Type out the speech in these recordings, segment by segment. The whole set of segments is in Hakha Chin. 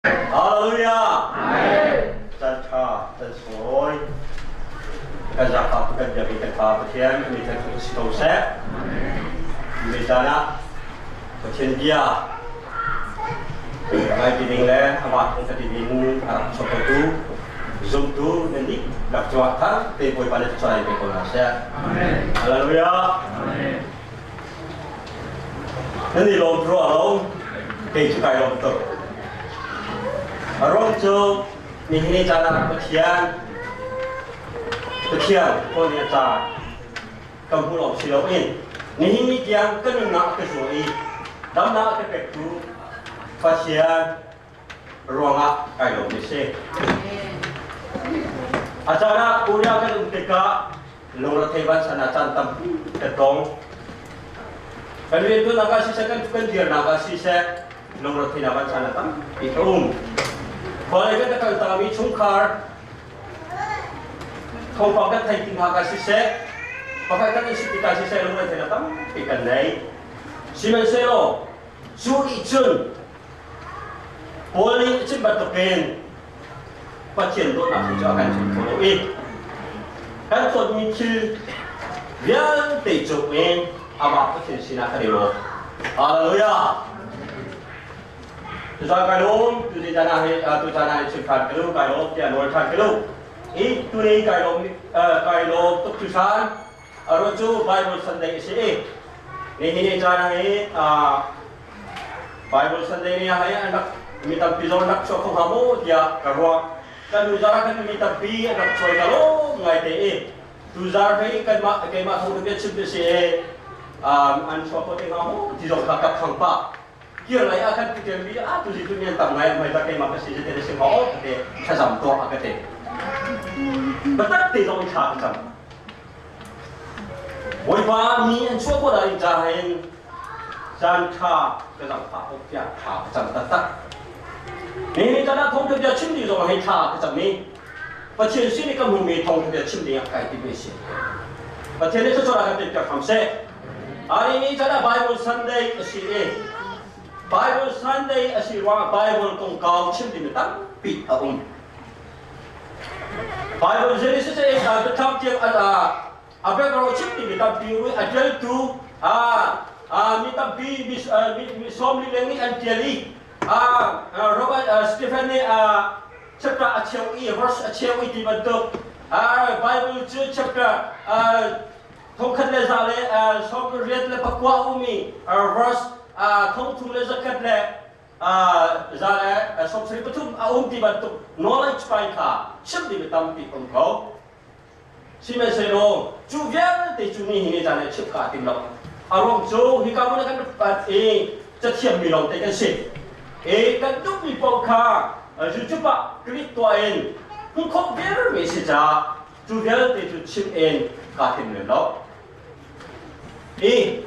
Hallelujah! Caan ṭha, caan sunglawi, kan zaangfah kan biak i kan Pa Pathian mi thangṭhat si ko seh. Mi caan ah Pathian bia ngai ti ding le amah thangṭhat ti ding a rak chuahtertu zumtu nan nih lak cungah thar te Bawipa nih thluachuah pe ko hna seh. Hallelujah! Nan i lawm rua lo, kei cu kai lawm tuk. A ruang cu nihin ni caan ah Pathian Pathian Paul nih a ca kan hmuh lawng si loin nihin ni tiang kan nunnak a ka zuah i damnak a ka pektu Pathian ruangah kai lawm mi si. A caan ah Korea kan um tikah lungrethei vansan ah caan tampi kan tong. Kan riantuannak ah siseh, kan kan dirnak ah siseh, lungretheinak vansan ah tampi a um. Khualei kan kal tami chungkhar thawngpang kan theih ti hna ah siseh, pakhat kan in si tikah siseh lungretheinak tampi kan nei. Sihmanhsehlaw cu nih cun Paul nih a chim bantukin Pathian dawtnak cu a kan chim kho lo i kan tonmi thil vialte cung in amah Pathian sinah kan i lawm. Hallelujah! Tuzaan kai lawm, tuzaan ah hi tuzaan ah chim ṭhan ka lu, kai lawm tiah nawl ṭhan ka lu. I tuni kai lawm kai lawm tuk tusan aruah cu Bible Sunday a si i nihin ni caan ah hi Bible Sunday ni ah hi an rak mi tampi zong an rak chuak kho hnga maw tiah ka ruah. Kan nu zar kan mi tampi an rak chuai ka lawm ngai te i tuzar hei kanmah keimah thawng bia chim ti si i an chuak kho te hnga maw ti zong kha ka phang pah. Kir lei ah khan piṭem mi ah tuzi tu mian tam ngai hmai ta keimah ka si te si hnga ka te thlazam tuah a ka te. Batak te zong thla ka cam. Bawipa mi an chuah khawh lai ca hin caan ṭha ka zangfah awk tiah thla ka cam taktak. Nihin caan ah thawngṭha bia chim ding zong hei thla ka cam i Pathian sin i ka hmumi thawngṭha bia chim ding ah kai timmi a si. Pathian nih thluachuah kan pek piak hram seh. Ani ni caan ah Bible Sunday a si i Bible Sunday a si ruangah Bible kongkau chim ding tampi a um. Bible Genesis a biathlam tiang a background chim timi tampi ui a ṭialtu mi tampi mi sawmli leng nih an ṭial i Robert Stephen nih chapter a cheu i verse a cheu i ti bantuk Bible cu chapter thongkhat le za le 94 ummi verse 3100 le za le 73 a um ti bantuk knowledge pai kha chim ding tampi um ko. Sihmanhsehlaw cu vialte cu ni hi ni caan ah chimh ka tim lo. A ruang cu hika hmun ah kan pat i cathiammi lawngte kan si. I kan duhmi paoh kha YouTube ah click tuah in hmuh khawh viarmi si caah cu vialte cu chim in kaa tim lem lo. I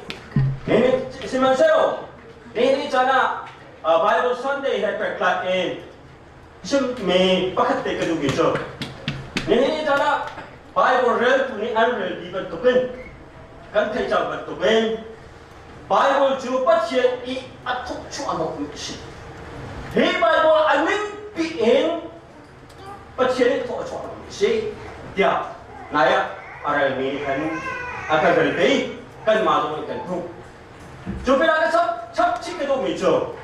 sihmanhsehlaw nihin ni caan ah Bible Sunday he pektlai in chimmi pakhat te ka duhmi cu nihin ni caan ah Bible reltu nih an rel dih bantukin kan theih cang bantukin Bible cu Pathian i a thukchuah hnawkmi a si. Hi Bible a ningpi in Pathian nih thawh a chuah lomi a si tiah nai ah a relmi nih khan a kan rel te i kanmah zong nih kan hmuh. Cu pinah ka chap chap chih ka duhmi cu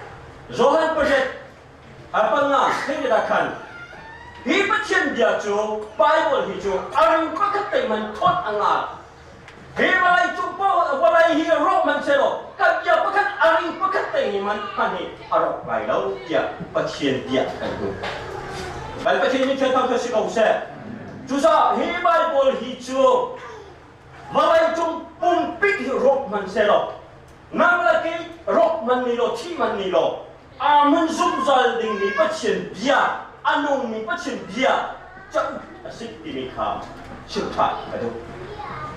Johan pariat a panga hei dah khan hi Pathian bia cu Bible hi cu a ring pakhat te man thawt a ngal Hi vawlei cung paoh vawlei hi rawk hmanhsehlaw kan bia pakhat a ring pakhat te hi man hmanh hi a rawk lai lo tiah Pathian bia kan hmuh. Kan Pathian nih thil thang si ko seh. Cucaah hi Bible hi cu vawlei cung pumpik hi rawk hmanhsehlaw nang le kei rawk hman ni law thi hman ni law aa hmun zungzal dingmi Pathian bia a nungmi Pathian bia cauk a si timi kha chimh ṭhan ka duh.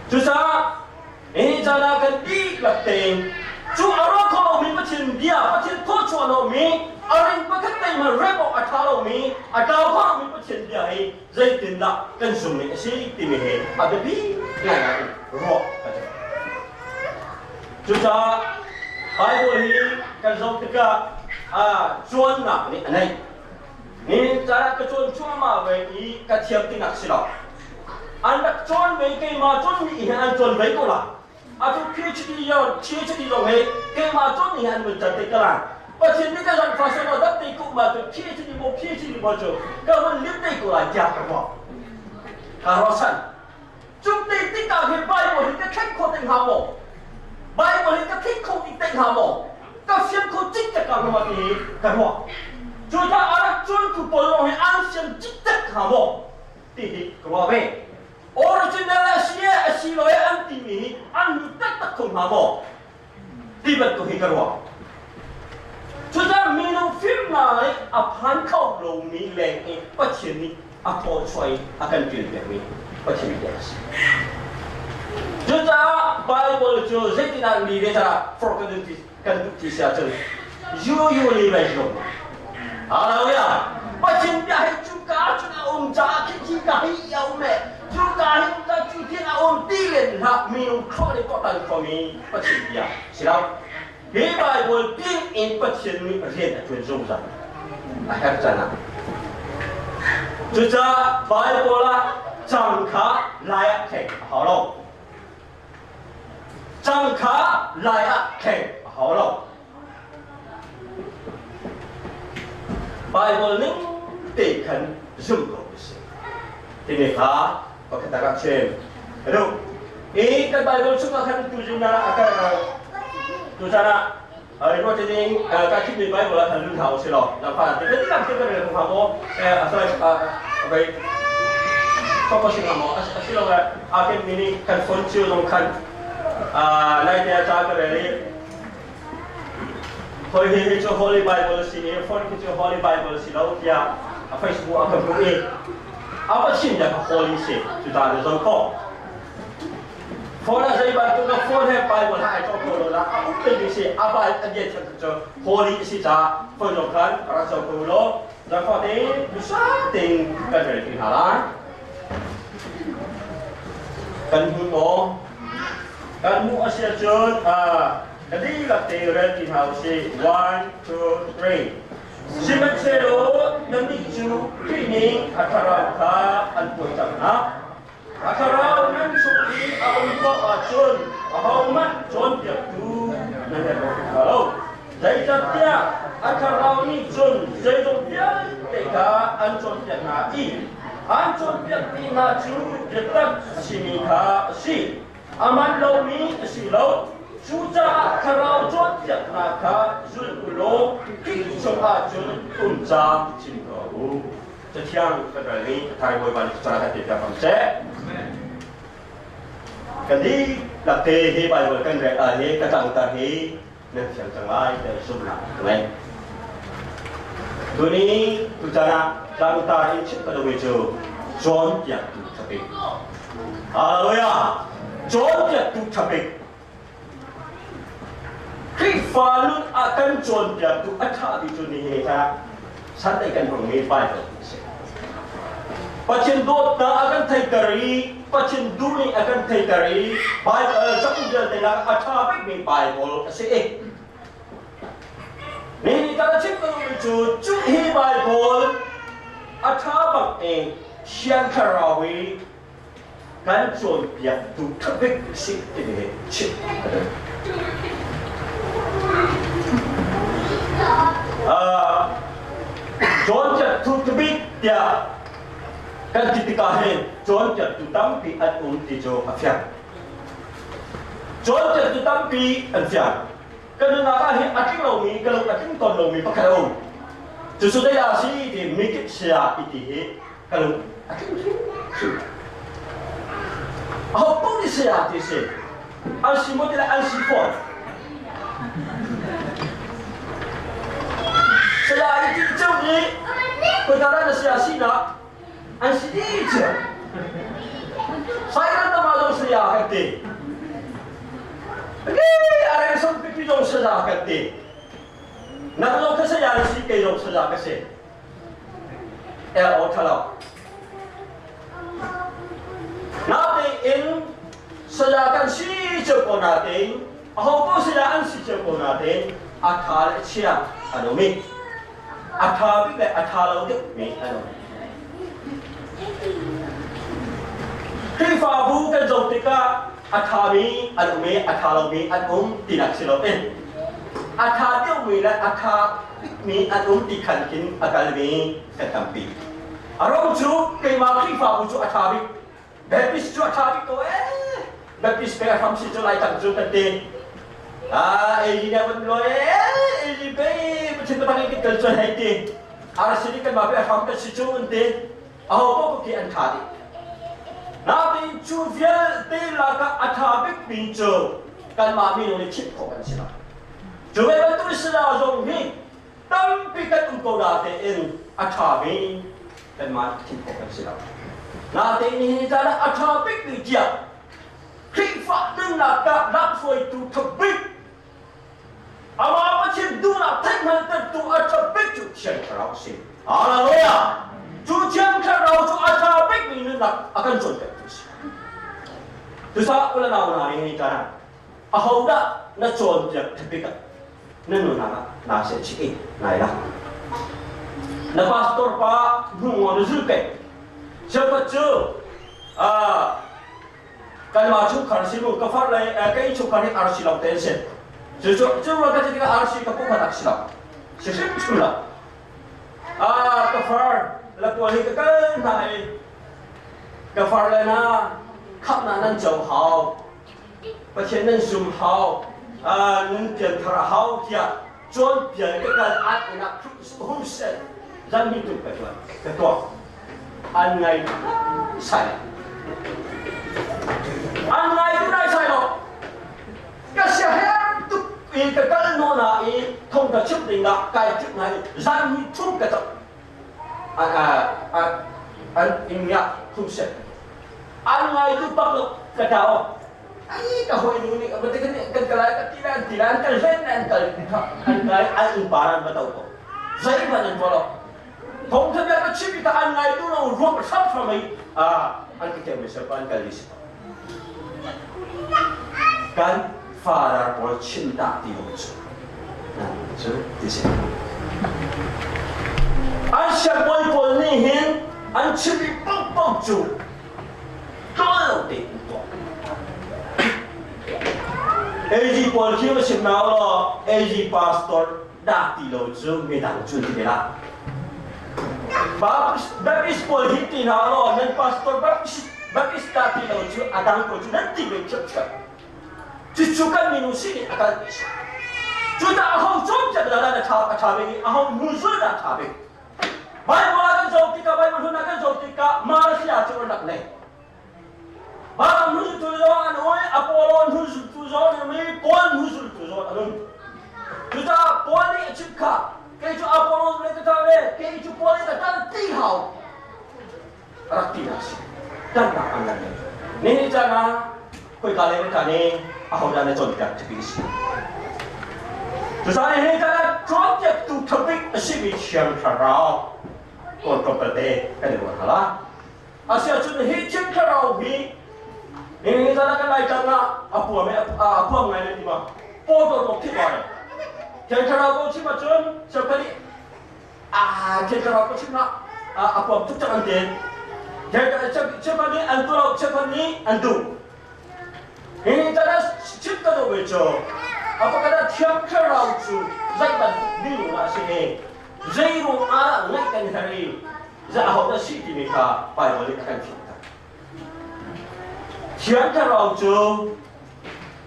Cucaah nihin caan ah kan dihlak tein cu a rawk kho lomi Pathian bia, Pathian thawchuah lomi, a ring pakhat te hmanh rem awk a ṭha lomi, a tlau kho lomi Pathian bia hi zeitindah kan zum ning a si timi hi a biapi ngaingai in ruah ka duh. Cucaah Bible hi kan zoh tikah cuannak nih a neih. Ni caan ka cawn cuahmah ve i ka thiam tinak si lo. An rak cawn ve keimah cawn mi he an cawn ve ko la. Atu PhD yo PhD zong he keimah cawn mi he an mun cat te ka la. Pathian nih ka zan fa selaw dat te ku ma cu PhD mo PhD mo cu ka hun lim te ko lai tiah ka ruah. Ka ruahsan. Cung te tikah hin Bible hi ka thleng kho te hnga maw? Bible hi ka theih kho dih te hnga maw? Ka fian kho cikcek ka hnga ti ka ruah. Cucaah a rak cuntu pawl lawng hi an sian cikcek hnga maw? Ti hi ka ruah ve. Original a si a si lo an timi hi an hmu taktak kho hnga maw? Ti bantuk hi ka ruah. Cucaah minung fimnak nih a phan kho lomi leng i Pathian nih a thawchuah i a kan ṭialpiakmi Pathian bia a si. Cucaah Bible cu zeitindah mi ve caah forh kan duh ti kan duh ti si ahcun yu yu li vai zong. Hallelujah! Pathian bia hi cuka cun a um caah khi khi ka hi a um e cuka hi um caah cu tin a um ti len hlah minung khuah le tuahtan khomi Pathian bia si lo. Hi Baibal ping in Pathian nih rian a ṭuan zungzal a herh caan ah. Cucaah Baibal ah cang kha lai ah thleng a hau lo. Cang kha lai ah thleng a hau lo. Baibal ning te khan zum ko usih. Timi kha pakhat ah rak chim. Hello. I kan Bible chungah khan tuzing ah a kan tuzan ah ruat ding ka thimmi Bible ah khan lut hna usih law nangfa te kan lam te kan rel hnga maw sorry vai focusing hnga maw asilo a ken mi nih kan phone cio zong khan nai te a ca ka rel i hoi hi hi cu Holy Bible si i phone khi cu Holy Bible si lo tiah a Facebook a ka hmuh i a Pathian bia kha holy si cu ta na zoh khawh. Phone ah zei bantuk na phone he Bible ha ai cawk kho lo la a um mi si a Bible a bia thiam cu holy si ca phone zong khan rak zoh ko law zafa te dusa tein kan rel ti hna lai. Kan hmu maw? Kan hmuh a si ahcun ka dihlak te rel ti hna usih. 1 2 3 Sihmanhsehlaw nannih cu Khrih nih a thlarau kha an put cang hna. A thlarau nan chung i a um paoh ahcun ahohmanh cawnpiaktu nan herh awk hnga lo. Zeicahtiah a thlarau nih cun zeizong vialte kha an cawnpiak hna i an cawnpiakmi hna cu biatak a simi kha a si. A man lomi a si lo. Cucaah thlarau cawnpiaknak kha zul u law Khrih chungah cun um cang chin ko u. Cathiang kan rel i Thai Bawipa nih caan kan pe piak ko seh. Kan dihlak te hi Bible kan rel ah hi ka tlangtar hi nan thiam cang lai tiah zumhnak ka ngei. Tuni tuchan ah tlangtar in chim ka duhmi cu cawnpiaktu ṭhabik. Hallelujah! Cawnpiaktu ṭhabik. Khrihfa nun ah kan cawnpiaktu a ṭha bik cu nihin ah Sunday kan hmangmi Bible a si. Pathian dawtnak a kan theihter i Pathian duhning a kan theihter i Bible cauk vialte lakah a ṭha bikmi Bible a si. Nihin kan chim ka duhmi cu cu hi Bible a ṭha bak i Thiang Thlarau i kan cawnpiaktu ṭha bik a si timi hi chim ka duh. Cawnpiaktu ṭha bik tiah kan ti tikah hin cawnpiaktu tampi an um ti cu a fiang. Cawnpiaktu tampi an fiang. Ka nunnak ah hin a tling lomi, ka lung a tling tawn lomi pakhat a um. Cucu zeidah a si ti mikip saya i ti hi ka lung a tling hrimhrim. Aho paoh nih saya ti si. An si maw ti le an si fawn. Saya i ti ceu nih khuadar na saya sinak an si dih cia. Sairan tama zong saya kan ti. A reng som pipi zong saya kan ti. Nang zong ka saya na si, kei zong saya ka si. El o thalo. Natein saya kan si cio ko natein aho ko saya an si cio ko natein a tha le chia an um i. A ṭha bik le a ṭha lo deuhmi an um. Khrihfabu kan zoh tikah a ṭhami an um i a ṭha lomi an um tinak si loin a ṭha deuhmi le a ṭha bikmi an um ti khan khin a kalmi kan tampi. A rom cu keimah Khrihfabu cu a ṭha bik Baptist cu a ṭha bik ko ee. Baptist pe a hram si cu lai tang cu kan ti. Ah, AG ne van lo ee, AG pe Pathian patang in kan kal cu hei ti. RC nih kan mah pe a hram kan si cu an ti. Aho paoh khi an ṭha dih. Nain cu vialte lakah a ṭha bikmi cu kanmah minung nih chimh khawh kan si lo. Cu ve bantuk Israel zong hi tampi kan um ko na tein a ṭhami kanmah thim khawh kan si lo. Natein nihin caan ah a ṭha bikmi tiah Khrihfa nunnak ah lamhruaitu ṭha bik amah Pathian duhnak theihhngalhtertu a ṭha bik cu Thiang Thlarau a si. Hallelujah! Cu Thiang Thlarau cu a ṭha bikmi nunnak a kan cawnpiaktu a si. Cucaah u le nau hna ni caan ah ahodah na cawnpiak ṭha bik ah na nunnak ah naa sehchih i nai lak. Na pastor pa hnu na zul peng. Cheukhat cu kanmah chungkhar si mu ka far le ka innchungkhar hi RC lo te an si. Cu cu cu rual ka ti tikah RC ka pu kha tak si lo. Si hrimhrim lo. Ka far la pual hi ka kal hna i ka far le na khamhnak nan co hau. Pathian nan zum hau, nun pianthar a hau tiah cawnpiak ka kal at inn ah hung seh zan hi tuk ka tuah ka tuah an ngai sai an ngai tu nai sai lo ka sia her tuk i ka kal no na i thong ka chim ding ah kai tuk ngai zan hi thum ka tok an inn ah hung seh an ngai tu bak lo ka tao ai ka hoi nu nih ka kan kan kalai ka ti an ti an kal hlen an kal an kai an in paran ba to ko zei ban an lo thong tha ka chim ta an ngai tu lo ruak sap sap mai a an ka kem se pan kal si kan father pawl chim ta ti lo chu cu ti si an siangbawi pawl nih hin an chim i paohpaoh cu ṭawl lo tein tuah. AG pawl khi va chim hna law AG pastor dah ti lo cu midang cu ti ve la. Baptist pawl hi ti hna law nan pastor Baptist Baptist dah ti lo cu a dang pawl cu nan ti ve ṭhiamṭhiam. Cucu kan minung sining a kalpi si. Cucaah aho cawnpiak dah na ṭha a ṭha bik i aho hnuzul dah a ṭha bik? Bible ah kan zoh tikah Bible hlun ah kan zoh tikah Malaysia cu an rak nei. Balaam hnuzultu zong an um i Apollo hnuzultu zong an um i Paul hnuzultu zong an um. Cucaah Paul nih a chim kha kei cu Apollo le ka ṭang le kei cu Paul nih ka ṭan ti hau rak ti hna si ṭannak an rak ngei nihin caan ah khoika le khoika nih ahodah na cawnpiak ṭhipi a si cucaah nihin caan ah cawnpiaktu ṭhabik a simi Thiang Thlarau kawl tlawmpal te kan i ruat hna la asiahcun hi Thiang Thlarau hi nihin caan ah kan Laitlang ah a puam a puam ngai nan ti ma paw dawt thih ba Thiang Thlarau ko chim ahcun cheukhat nih Thiang Thlarau ka chimh ah a puam tuk cang an ti. Cheukhat nih an tuah lo, cheukhat nih an duh. Hi tan ah chim ka duhmi cu a pakhat ah Thiang Thlarau cu zei bantuk minung dah a si i zei ruang ah ngaih kan herh i zei ahodah si timi kha Baibal nih a kan fianter. Thiang Thlarau cu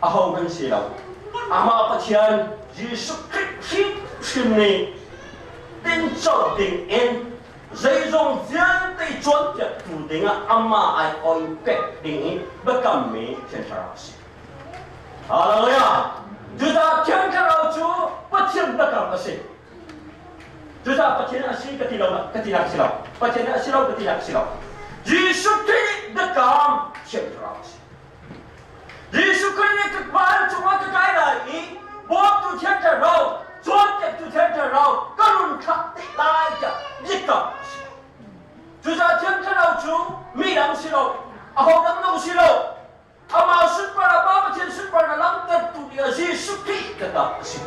ahohmanh si lo. Amah Pathian Jesuh Khrih hrimhrim nih tinco ding in zeizong vialte cawnpiaktu dingah amah ai oi pek ding i biakammi Thiang Thlarau a si. Hallelujah! Cucaah Thiang Thlarau cu Pathian biakam a si. Cucaah Pathian a si ka ti lo ka tinak si lo. Pathian a si lo ka tinak si lo. Jesuh Khrih biakam Thiang Thlarau a si. Jesuh Khrih nih ka vancung ah ka kai lai i bawmtu Thiang Thlarau, cawnpiaktu Thiang Thlarau ka run thlah te lai tiah biakam a si. Cucaah Thiang Thlarau cu mi dang si lo, aho dang zong si lo, amah sunparnak Pa Pathian sunparnak langhtertu dingah Jesuh Khrih biakam a si.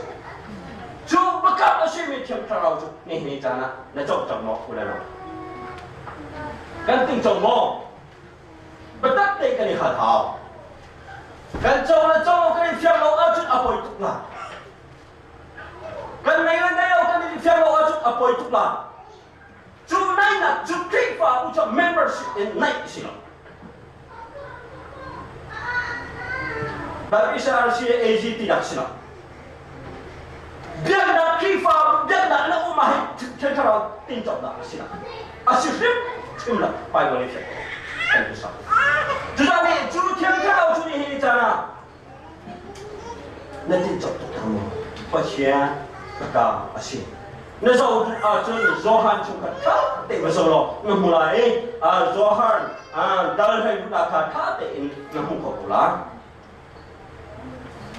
Cu biakam a simi Thiang Thlarau cu nihin caan ah na co cang maw u le nau? Kan ting cang maw? Biatak te kan i hal hau. Kan co le co kan i fiang lo ahcun a poi tuk lai. Kan nei le nei lo kan i fiang lo ahcun a poi tuk lai. Cu naihnak cu Khrihfabu cu membership in naih a si lo. Bible RCAG tinak si lo. Biaknak Khrihfabu biaknak na um ah hin Thiang Thlarau tinconak a si lo. A si hrim hrim lo. Bible nih kan ti sak. Cucaah nih cu Thiang Thlarau cu nih hi caan ah Na tinco tuk thang maw? Pathian biakam a si. Na zoh duh ahcun Johan chung kha ṭha tein va zoh law na hmu lai i Johan dal 16 kha ṭha tein na hmu kho ko lai.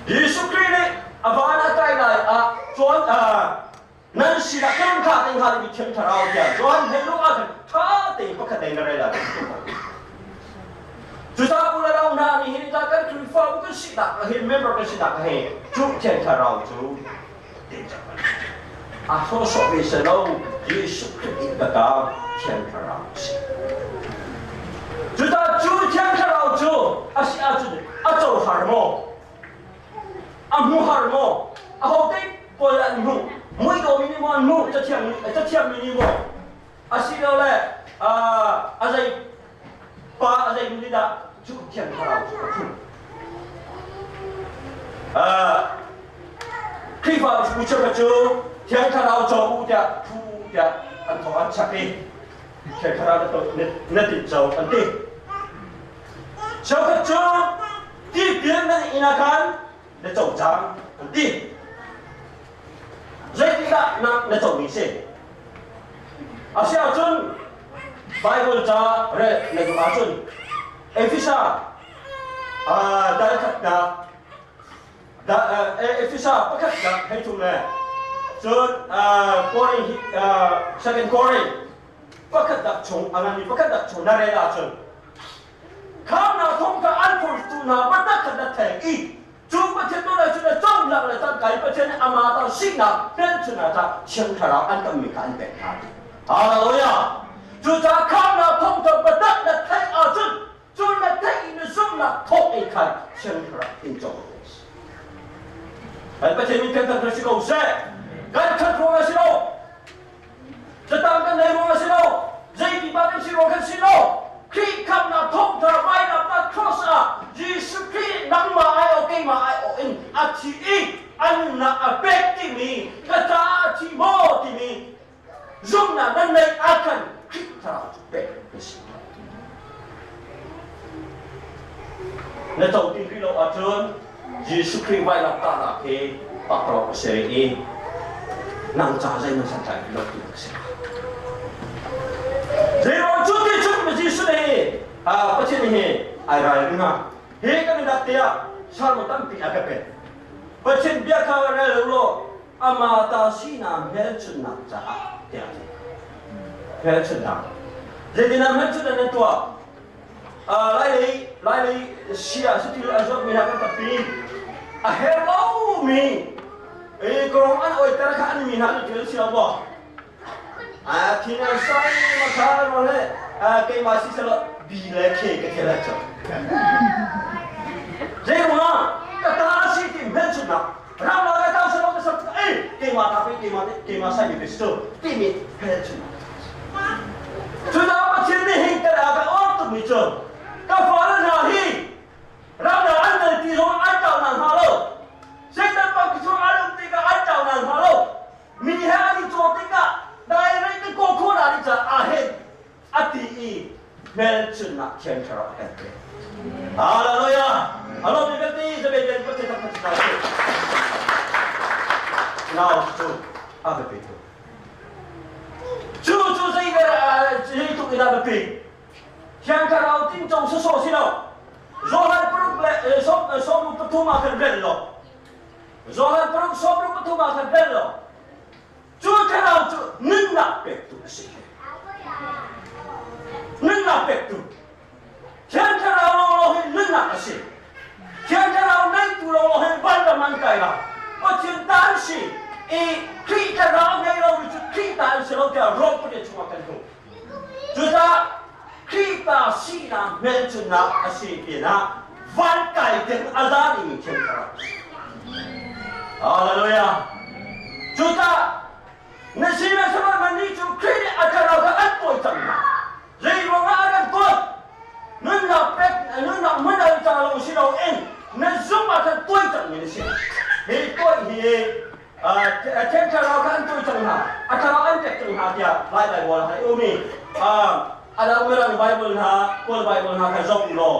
Jesuh Khrih nih a van a kai lai ah cun nan sinah kan kha te hnga dingmi Thiang Thlarau tiah Johan 16 ah khan ṭha tein pakhat in na rel ah Cucaah u le nau hna nih hin ta kan Khrihfabu kan sinak ah hin member kan sinak ah hin cu Thiang Thlarau cu a sawhsawh mi si lo Jesuh Khrih in biakam Thiang Thlarau a si. Cucaah cu Thiang Thlarau cu a si ahcun a co har maw? A hmu har maw? Ahote pawl an hmuh? Muidawmi nih maw an hmuh? Cathiang mi nih maw? Asilole a zei pa a zei nu nih dah cu Thiang Thlarau cu a phun? Khrihfa bu cheukhat cu Thiang Thlarau co u tiah phu tiah an thawk an chak i Thiang Thlarau na tinco an ti. Cheukhat cu tipil nan in ah khan na co cang an ti. Zeitindah na na comi si? A si ahcun Bible ca rel na duh ahcun Efesa dal khatnak Efesa pakhatnak hei thum le cun Korin second Korin pakhatnak chung a nganmi pakhatnak chung na rel ahcun khamnak thong kha an phurtu hna biatak kha na theih i cu Pathian nawl ah cun a cohlang le cangka i Pathian nih amah ta sinak hmelchunhnak ca Thiang Thlarau an kammi kha an pek hna. Hallelujah! Cucaah khamnak thong kha biatak na theih ahcun cu na theih i na zumhnak thawk in khan Thiang Thlarau in cawk Kan Pathian min kan kan si ko seh. Kan khat ruang a si lo. Catang kan nei ruang a si lo. Zei pipa kan si ruang kan si lo. Khrih khamnak thawngtha vailamtah cross ah Jesuh Khrih nangmah ai o keimah ai o in a thi i a nunnak a pek timi ka caah a thi maw timi zumhnak nan neih ahkhan Khrih thlarau cu pek na si. Na co ti rih lo ahcun Jesuh Khrih vailamtahnak hi pakpalawng a si i nang ca zeihmanh santlai lo ti a si. Zeiruang cu ti cun Jesuh nih Pathian hi ai ral ring ah hi kan i dak tiah salmo tampi a ka pek. Pathian bia kha rel lo law ama ta sinak hmelchunhnak caah tiah a ti. Hmelchunhnak. Zeitinah hmelchunhnak nan tuah? Lailei lailei sia satil a zuatmi hna kan tampi. A her lomi korong an oiter kha an mi hna an til si lo maw? A thin an sai ma kha ro le keimah si selo bi le khe ka thel cu. Zeiruangah ka ta si ti hmelchunhnak ram la ka ta selo ka sak ei keimah ta pe keimah keimah sai mi pe si timi hmelchunhnak. Cucaah Pathian nih hin kan a ka or tukmi cu ka fale hna hi ramdang an kal ti zong an ṭau hna hnga lo. Satan bang chung an um tikah an ṭau hna hnga lo. Mi he an i caw tikah direct in kaw khawh hna caah hin a ti i hmelchunhnak Thiang Thlarau a kan pek. Hallelujah! Alo mi vialte zabe ten Pathian thangthat si hna seh. Nau cu a biapi tuk. Cu cu zei zeitluk in dah biapi? Thiang Thlarau tinco sawsawh si lo. Johan paruk le sawm pathum ah khan rel law. Johan paruk sawm pathum ah khan rel law. Cu thlarau cu nunnak pektu a si. Nunnak pektu. Thiang Thlarau lawnglawng hi nunnak a si. Thiang Thlarau neitu lawnglawng hi vanram an kai lai. Pathian ta an si i hmelchunhnak a si pinah van kai ding a za dingmi Thiang Thlarau. Hallelujah. Cucaah na si na sama man nih cu Khrih nih a thlarau kha an pawi cang hna. Zei ruangah a kan tuah? Nunnak pek nunnak hmun al ca lawng si loin na zumh ah khan tuai cangmi na si. Hi tuai hi Thiang Thlarau kha an tuai cang hna, a thlarau an pek cang hna tiah Lai Baibal ah a um i a dang Mirang Baibal hna, Kawl Baibal hna kha zoh u law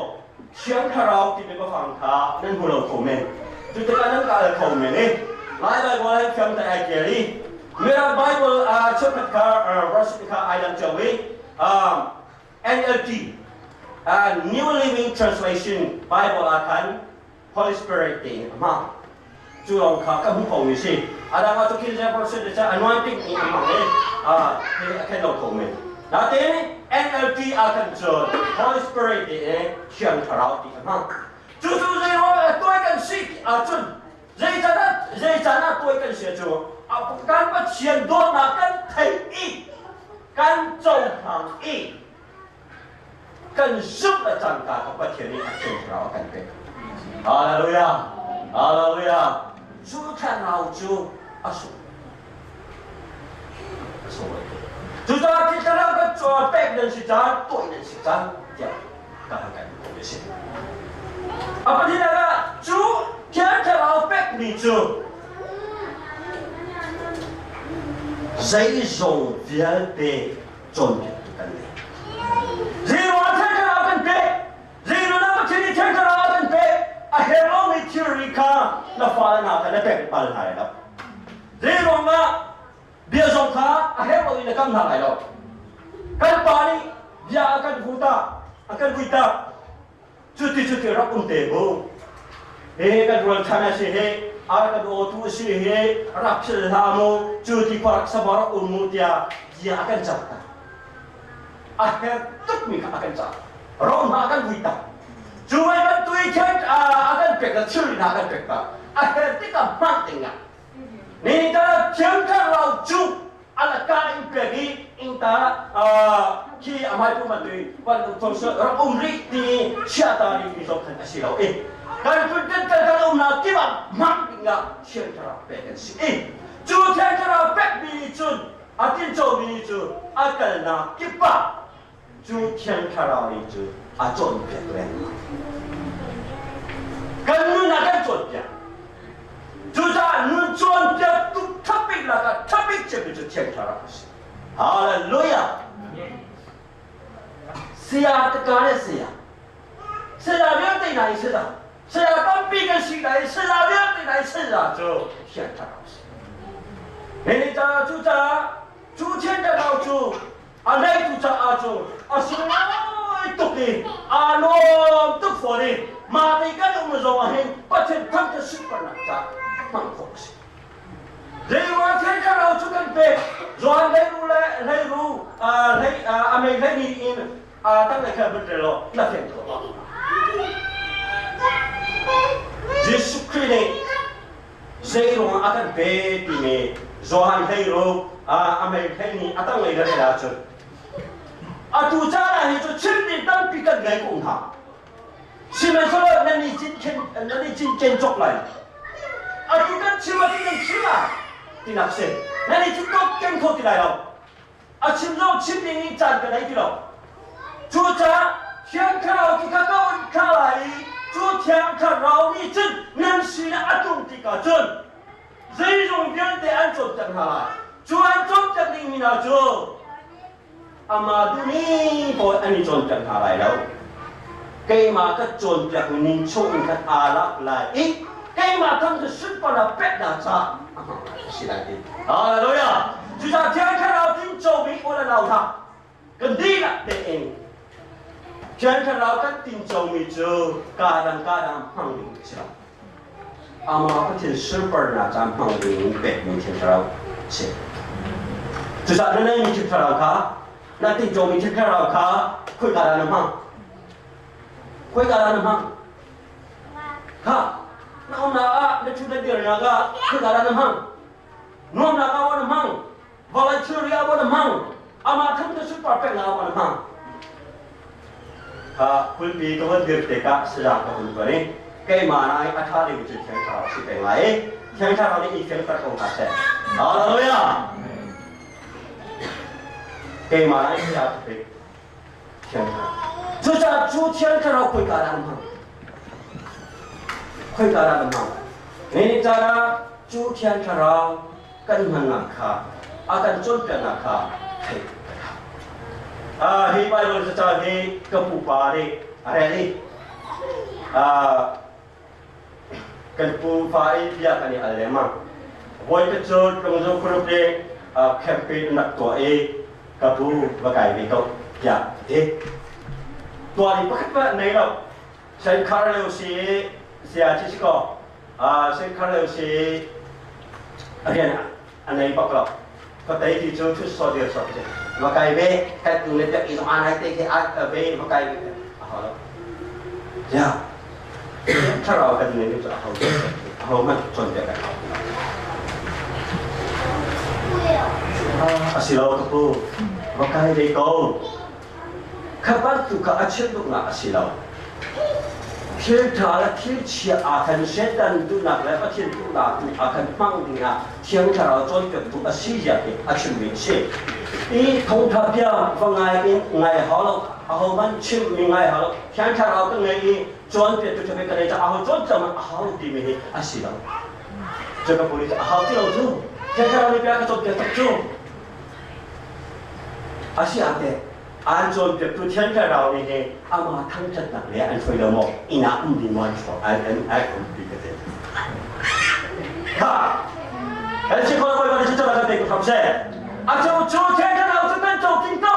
Thiang Thlarau timi biafang kha nan hmu lo kho men. Cu tikah nan ka al kho men i Lai Baibal he fiang te ai kel i Mirang Baibal cheukhat kha version kha ai dang cio i NLT New Living Translation Bible ah khan Holy Spirit tiin a hmang. Cu lawng kha ka hmu khomi si. A dang ah cu King James Version te cu anointing in a hmang i hi a khen lo kho men. Natin NLT ah khan cun Holy Spirit tiin Thiang Thlarau ti a hmang. Cu cu zeiruang tuai kan si ti ahcun zei can ah tuai kan si cu kan Pathian dawtnak kan thei i kan cohlang i kan zumh le cangka ka Pathian nih a Thiang Thlarau a kan pek. Hallelujah! Hallelujah! Cu thlarau cu a sung. A sung. Cucaah khi thlarau kan caw pek nan si caan, tuah nan si caan tiah ka han kan ko a si. A pathumnak ah cu Thiang Thlarau pekmi cu zeizong vialte cawnpiaktu kan ngei. Zeiruang Thiang Thlarau kan pek? Zeiruang Pathian nih Thiang Thlarau kan pek? A herh lomi thilri kha na fale hna kha na pek bal hna lai lo. Zeiruang ah bia zong kha a herh loin na kam hna lai lo. Kan pa nih bia a kan vu ta, a kan vui ta. Cuti cuti rak um te bu. He kan rualchan a si he, ar kan awtu a si he, rak phil hlah mu, cu ti khua rak sabar rak um mu tiah bia a kan cak ta. A her tukmi kha a kan cak. Rom hna a kan vui ta. Cu vai bantuk i khen a kan pek ta, thilri hna a kan pek ta. A her tikah hman ding ah. Ni ta thiang thlarau cu alaka in pek i ingta khi amai pu man tui van thong se rak um rih ti chia ta ri mi zong khan a si lo i kan kun kan kan kan um na kiba mang ding ah thiang thlarau pek kan si i cu thiang thlarau pek mi nih cun a tin co mi nih cu a kalnak kipa cu thiang thlarau nih cu a cawnpiak lengmang. Kan nun a kan cawnpiak. Cucaah nun cawnpiak tuk ṭhabik lakah ṭhabik cemmi cu thiang thlarau a si. Hallelujah! Saya teka le saya. Saya vialte hna i saya. Saya tampi kan si hna i saya vialte hna i saya cu thiang thlarau a si. Hi caah cucaah cu thiang thlarau cu A ngeitu caah cu a sunglawi tuk i aa lawm tuk fawn i mah ti kan um zong ah hin Pathian thangṭhat sunparnak caah hmang khawh a si. Zeiruang thil thlarau cu kan pek Johan hleiru le hleiru hlei a mei hleini in tanglei kha vun rel law na fiang khawh. Jesuh Khrih nih Zeiruangah a kan pe timi Johan 16 a mei hlei a tanglei na rel ahcun atu caan ah hi cu chimmi tampi kan ngei ko hna. Sihmanhsehlaw nan i cinken nan i cinken cawk lai. Atu kan chim ah kan chim ah tinak si. Nan i cinken kho ti lai lo. A chim zong chim ding in caan ka nei ti lo. Cucaah Thiang Thlarau cu ka ko in thla lai i cu Thiang Thlarau nih cun nan sinah a tlung tikah cun zeizong vialte an cawnpiak hna lai. Cu an cawnpiak dingmi hna cu amah duhmi pawl an i cawnpiak hna lai lo. Keimah ka cawnpiak ning chung in khan aa lak lai i keimah thang cu sunparnak peknak caah a hmang lai a si lai ti. Hallelujah! Cucaah Thiang Thlarau tincomi u le nau hna, kan dihlak tein Thiang Thlarau kan tincomi cu kaa dang hmang ding a si lo. Amah Pathian sunparnak caan hmang ding in pekmi Thiang Thlarau a si. Cucaah na neimi Thiang Thlarau kha na tincomi Thiang Thlarau kha khoika dah na hmang? Khoika dah na hmang? Kha na umnak ah na ṭhut na dirnak ah khoika dah na hmang? Nuamnak ah na hmang? Vawlei thilri ah na hmang? Amah khan na sunpar peknak ah na hmang? Kha pulpi ka von dir tikah saza ka hun tuan i keimah nai a ṭha ding cu Thiang Thlarau si peng lai i Thiang Thlarau nih i fiangter ko hna seh. Hallelujah! Keimah nai saya thupik Thiang Thlarau. Cucaah cu Thiang Thlarau khoika dah na hmang? Khoika dah na hmang? Ni caan ah cu Thiang Thlarau kan hmannak kha a kan cawnpiaknak kha theih kan hau. Hi Bible caca hi ka pupa nih a rel i kan pupa i bia kan i al lengmang. Voi ka cu Tlungzu group nih campaign an rak tuah i ka pu va kai ve ko tiah a ti. Tuah ding pakhat hmanh nei lo. Senkhar lio si saya ci si ko. Senkhar lio si rian a nei bak lo. Khuatei ti cu thut so dir so ti. Va kai ve kan tu le piak i zong anai te khi a ve va kai ve a hau lo. Ya. Thlarau kan nei cu a hau a hau man cawnpiak kan hau. A si lo ka pu. Va kai ve ko. Kha bantuk kha a chim duhnak a si lo. Thil ṭha le thil chia aa khan Satan duhnak le Pathian duhnak tu a kan hmang dingah Thiang Thlarau cawnpiaktu a si zia hi a chimmi a si. I thawngṭha bia va ngai in ngai hau lo, ahohmanh chimmi ngai hau lo, Thiang Thlarau kan ngei i cawnpiaktu ṭha bik kan nei caah aho cawnpiak hmanh a hau lo timi hi a si lo. Cu ka pu nih a hau ti lo cu. Thiang Thlarau nih bia ka cawnpiak tak cu. A si ah teh aan cawnpiaktu Thiang Thlarau nih hin amah thangṭhatnak le an hruai lo maw? Inn ah um ding maw an hruai an an an um ti ka ti. Ha! Kan si khawh bawipa nih cucu kan pe ko hram seh. A cu cu Thiang Thlarau cu kan co ting ko.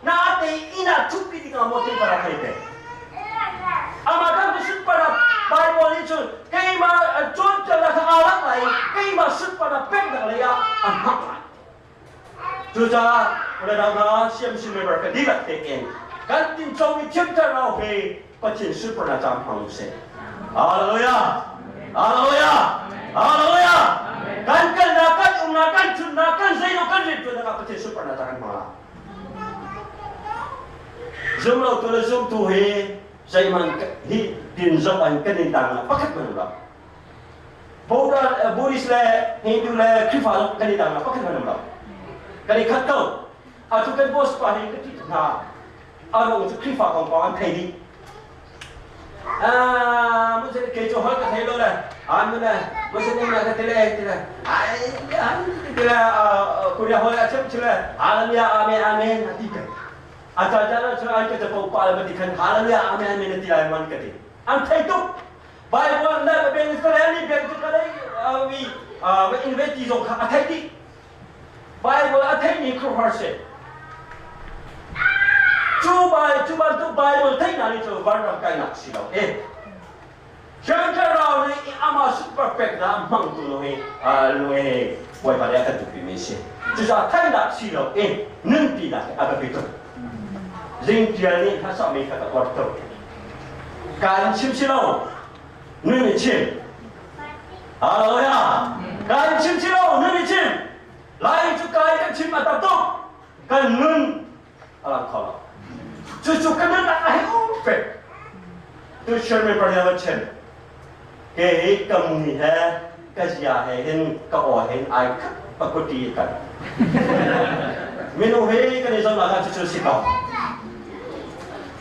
Na te inn ah ṭhutpi ding ah maw Thiang Thlarau thei pe. Amah kan sunparnak Bible nih cun keimah cawnpiaknak kha aa lak lai i keimah sunparnak peknak lei ah a hmang lai. Cucaah unau hna CMC member kan dihlak tein kan tincomi thiamter hi Pathian sunparnak caah hmang usih. Hallelujah! Hallelujah! Hallelujah! Kan kalnak, kan umnak, kan thutnak, kan zeilo kan riantuannak ah Pathian sunparnak caah kan hmang lai. Zum lo tu le zumtu hi zeihmanh hi tin zong an kan in tang pakhat hmanh lo. Buddha, Buddhist le Hindu le Khrihfa zong kan i dang lo pakhat hmanh um lo. Kan i khat ko. Atu kan boss pa hi ka ṭih tuk hna. A ruang cu Khrihfa kong kong an thei dih. Ah, mun kei cu hol ka thei lo le. An mun le Muslim le ka ti le ti le. Ai an ti le Korea hol a chim chim le Hallelujah amen amen a ti ka. A ca ca cu ai ka capo pa le ma ti khan Hallelujah amen amen a ti lai man ka ti. An thei tuk. Bible le ben Israel nih ben cu kalei mi va invade ti zong kha a theih dih. Bible a theihmi khuaruahhar si. Cu bai cu bantuk Bible theihnak nih cu vanram kainak si lo e. Thiang Thlarau nih amah super peknak hmangtu lung i lung i Bawipa nih a kan duhpi mi si. Cucaah theihnak si lo in nunpinak hi a biapi tuk. Zingtial nih hlasakmi kha ka uar tuk. Kaan chim si lo, nun i chim. Hallelujah! Kaan chim si lo, nun i chim. Lai cu kai kan chim a tam tuk. Kan nun a lang kho lo. Cucu ka nunnak a hei um pek. Tu Sherman Parnell chim. Ke hi ka mui he ka zia he hin ka aw hin ai khat pakuti kan. Minu he kan i zon ah cucu si ko.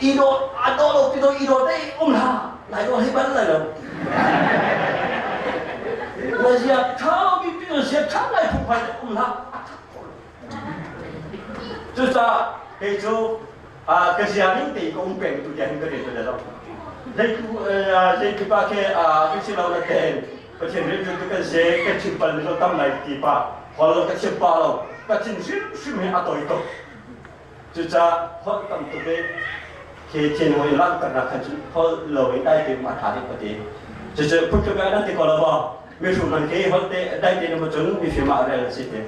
I do a do lo ti do i do te um hla lai do hei ban lai lo. Na zia tha lo mi pi zia tha lai phung phai um hla a tha ko. Cucaah kei cu ka zia ning te ka um peng tu tiang hin ka rian tu lo. Zei pa khi kan si lo na ten Pathian rian tu kan se kan chim pal mi tam lai ti pa hol ka chim pa lo ka chin hrim hrim hi a toi tuk. Cucaah holh tam tuk i khi thin hoi langhternak khan cun holh lo in dai te um a ṭha deuh ka ti. Cucu phuntluk ah nan ti ko lo maw? Mihrum man khi holh te dai te na cun mifim ah rel a si te.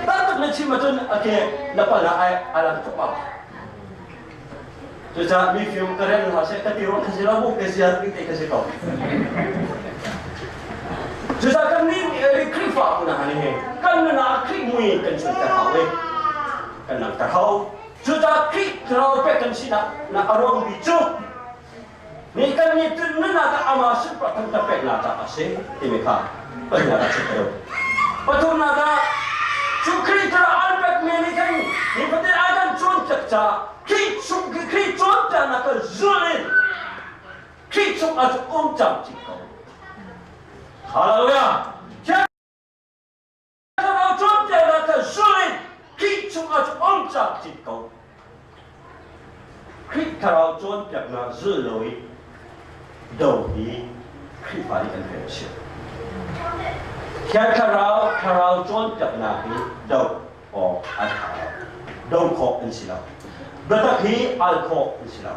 Tam tuk na chim ahcun okay na pal ah ai ai lang tuk ma. Cucaah mifim ka rel hna seh ka ti ruang kha si lo mu ka zia ding te ka si ko. Cucaah kan nih Khrihfa hna nih kan nun ah Khrih mui kan chunter hau i kan langhter hau. Cucaah Khrih Thlarau pek kan sinak na a ruang bi cu ni kan ni tun nunnak ah amah sunparnak thangthat peknak caah a si timi kha pahnih ah chim ka duh. Pathumnak ah cu Khrih thlarau an pekmi nih khan nifatin a kan cawnpiak caah Khrih chung Khrih cawnpiaknak kan zulh in Khrih chung ah cun um camcin ko. Hallelujah! Thlarau cawnpiaknak kha zul in Khrih chungah cu um camcin ko. Khrih Thlarau cawnpiaknak zul lo i do hi Khrihfa nih kan rian a si. Thiang Thlarau Thlarau cawnpiaknak hi do awk an ṭha lo. Do khawh an si lo. Biatak hi al khawh an si lo.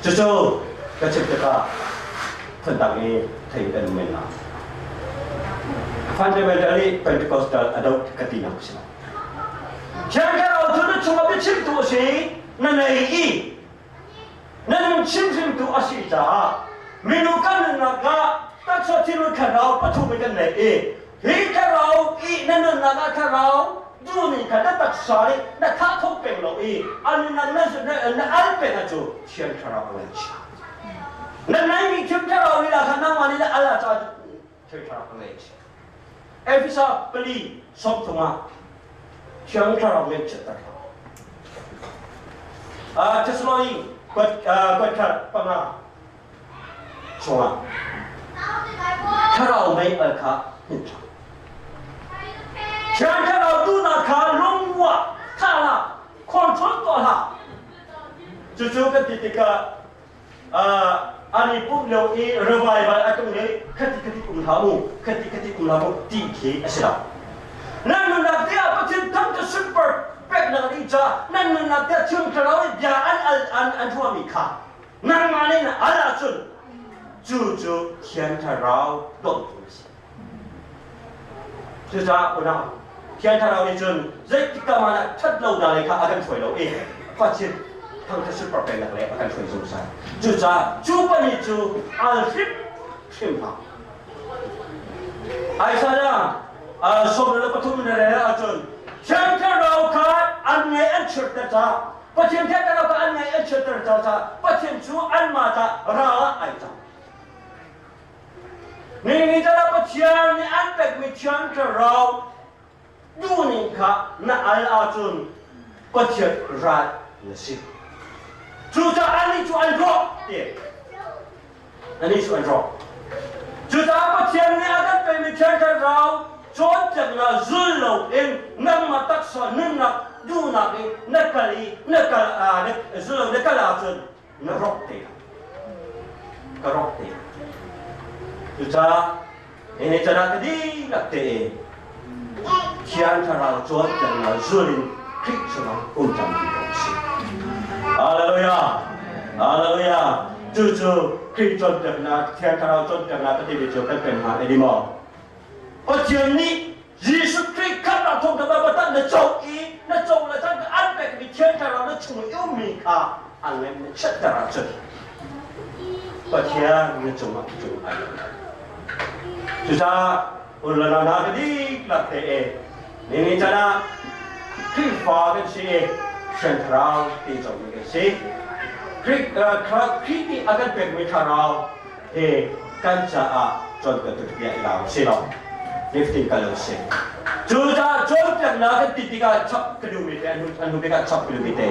Cucu ka chim tikah phundang i thei kan um men lai. Fundamentally Pentecostal a doh ka tinak a si lo. Thiang Thlarau cu na chungah biachimtu a si, na nei i na nun chimhrimtu a si caah minung kan nunnak ah taksa thilrut thlarau pathum in kan nei i hi thlarau i na nunnak ah thlarau duhning kha na taksa nih na thah kho peng lo i a nunnak na na al peng ah cu thiang thlarau a ngei chih na neimi thiang thlarau lila kha nangmah nih na al ah caah thiang thlarau a ngei chih Efesa pali 30 ah thiang thlarau ngei chiatter hlah Thessaloni kuat panga chungah thlarau mei al kha hnin ṭhan. Thiang thlarau duhnak kha lungruah thah hlah, control tuah hlah. Cucu kan ti tikah an i pumh lio i revival a tung i khati khati um hlah mu, khati khati um hlah mu ti khi a si lo. Nan nunnak te ah Pathian thang cu sunpar peknak ding ca nan nunnak te ah Thiang Thlarau i bia an al an an ruahmi kha nangmah nih na al ahcun cu cu Thiang Thlarau dawttu na si. Cucaah unau, Thiang Thlarau nih cun zeitik ah mah ṭhat lonak lei kha a kan hruai lo i Pathian thangṭhat sunpar peknak lei a kan hruai zungzal. Cucaah cu pahnih cu al hrimhrim hlah. Isaiah 43 na rel ahcun Thiang Thlarau kha an ngaih an chirter caah Pathian Thiang Thlarau kha an ngaih an chirter caah Pathian cu anmah ca ral ah ai cang. Ni ni Pathian nih an pekmi Thiang Thlarau duhning kha na al ahcun Pathian ral na si. Cucaah anih cu an rawk ti. Anih cu an rawk. Cucaah Pathian nih a kan pekmi Thiang Thlarau cawnpiaknak zul loin nangmah taksa nunnak duhnak i na kal i na kal zul lo na kal ahcun na rawk te lai. Ka rawk te lai. Cucaah hihi can ah ka dihlak tein Thiang Thlarau cawnpiaknak zul in Khrih chungah um cang dih ko usih. Hallelujah! Hallelujah! Cucu Khrih cawnpiaknak, Thiang Thlarau cawnpiaknak ka timi cu kan pem hnga edi maw? Pathian nih Jesuh Khrih khamhnak thawngtha bata na co i na co le cangka an pekmi Thiang Thlarau na chung i ummi kha a lem na chiatter ahcun Pathian na cungah cung ai lo. Cucaah ulana na ka dihlak te e ni can ah Khrihfa kan si i Thiang Thlarau ti comi kan si. Khrih Khrih nih a kan pekmi Thlarau he kan caah cawnpiaktu bia i la si lo lifting kal lo si cucaah cawnpiaknak kan ti tikah chap ka duhmi te an hnu tikah chap ka duhmi te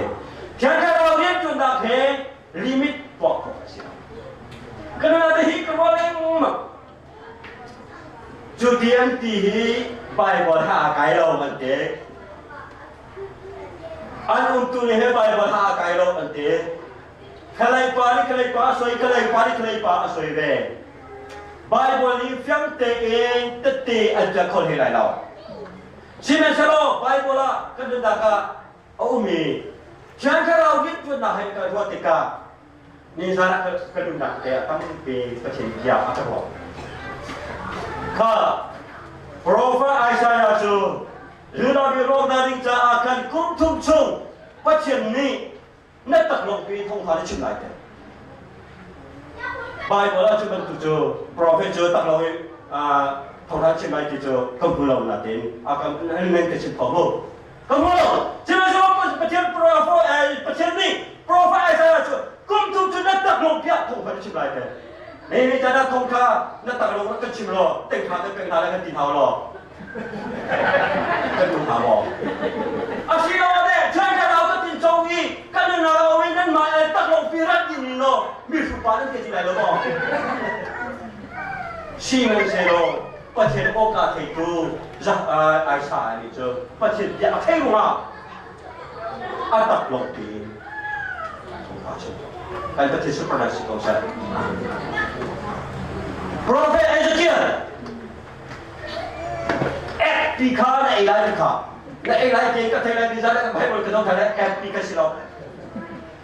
Thiang Thlarau rianṭuannak he limit tuah khawh a si lo ka nuna te hi ka ruah lengmang cu ti an ti hi Bible ha a kai lo an ti an umtu nih he Bible ha a kai lo an ti Khalei pa nih khalei pa a soi, khalei pa nih khalei pa a soi ve. Bible nih fiang tein tette an piak kho hlei lai lo. Sihmanhsehlaw Bible ah kan nunnak ah a um i Thiang Thlarau rianṭuannak he kan ruah tikah nizan ah ka nunnak te ah tampi Pathian bia a ka ruah. Kha Prophet Isaiah cu Judah mi rawknak ding caah khan kum thum chung Pathian nih na taklawngpi thawngtha na chim lai te Bible ah cu bantuk cu prophet cu taklawng i thawngtha chim lai ti cu ka hmu lo natin a kan nan ka chim kho mu ka hmu lo sihmanhsehlaw Pathian Pathian nih Prophet Isaiah cu kum thum cu na tak lung piah thong kha na chim lai te. Ne ni cana thong kha na tak lung kan chim law teng kha kan pek hna lai kan ti hna law kan tum hna maw? Asiloah thiang thlarau ka tin co i kan na lo i nan mah tak lung pi rat in law mi hrupa nan ke ti lai lo maw? Sihmanhsehlaw Pathian awka theitu Isaiah nih cu Pathian bia a thei ruangah a tak lawng pi thawngtha chim kan Pathian super si ko seh. Prophet Ezekiel ek ti kha na ei lai ti kha na ei lai ti ka thei lai ti zan ka Bible ka dong kha ek ti ka si lo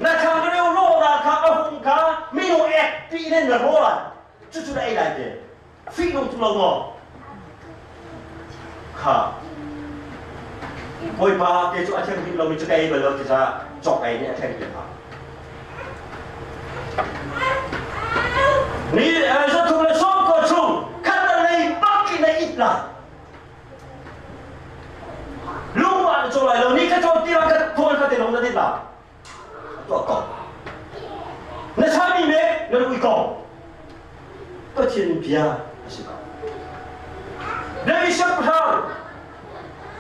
na thang reu ro ra kha a hung kha minu ek ti in na ro lai cucu na ei lai te fihnung tuk lo maw kha Bawipa te cu a thianghlim lomi cu ka ei bal lo ti caah cawk ei nih a thianghlim ha ni 39 chung khat lei bak in na it lai lungwa na caw lai lo ni ka caw ti ka thawl kha te lung na dit la tuah ko na sami me na ui ko Pathian bia a si ko David siangpahrang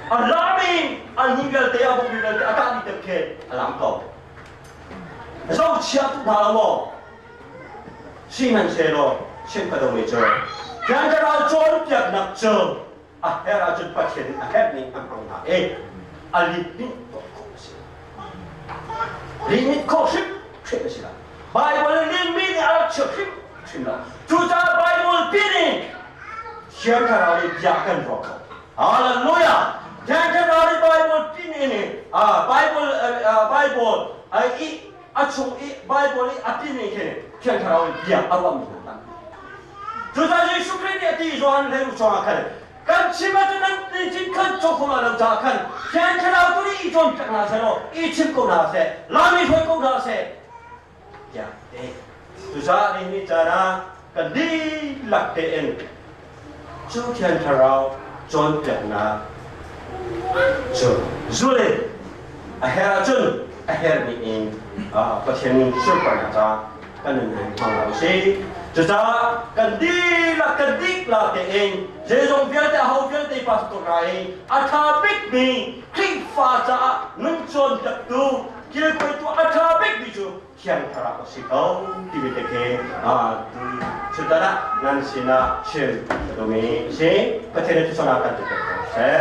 a lam in an hi vialte a buk vialte a kah dih te khe a lam ko zohchia tu hna lo maw sihmanhsehlaw chim ka dong mi cu Thiang Thlarau cawnpiaknak cu a herh ahcun Pathian nih a herh ning an hmang hna i a limit tuah khawh a si. Limit khawh hrimhrim a si lo. Bible limit nih a rak chia hrimhrim lo. Cucaah Bible pi nih Thiang Thlarau nih bia kan ruah kho. Hallelujah! Thiang Thlarau nih Bible pi nih Bible Bible i a chung i Bible i a pi nih khin Thiang Thlarau nih bia a ruahmi hna tampi. Cucaah Jesuh Khrih nih a ti Johan hlei chungah khan kan chim ahcun nan cin khan cawk ko lo caah khan Thiang Thlarau tu nih i cawnpiak hna seh law i chim ko hna seh lam i hruai ko hna seh tiah ti. Cucaah nihin ni caan ah kan dihlak tein cu Thiang Thlarau cawnpiaknak cu zul in a herh ahcun a herhmi in Pathian sunparnak caah kan nun hmang hna usih. Cucaah kan dihlak kan dihlak tein zeizong vialte aho vialte pastor hna i a ṭha bikmi Khrihfa caah nun cawnpiaktu kilkawitu a ṭha bikmi cu Thiang Thlarau a si ko timi te khi cutan ah nan sinah chim ka duhmi a si. Pathian nih thuchawnak kan ti ko seh.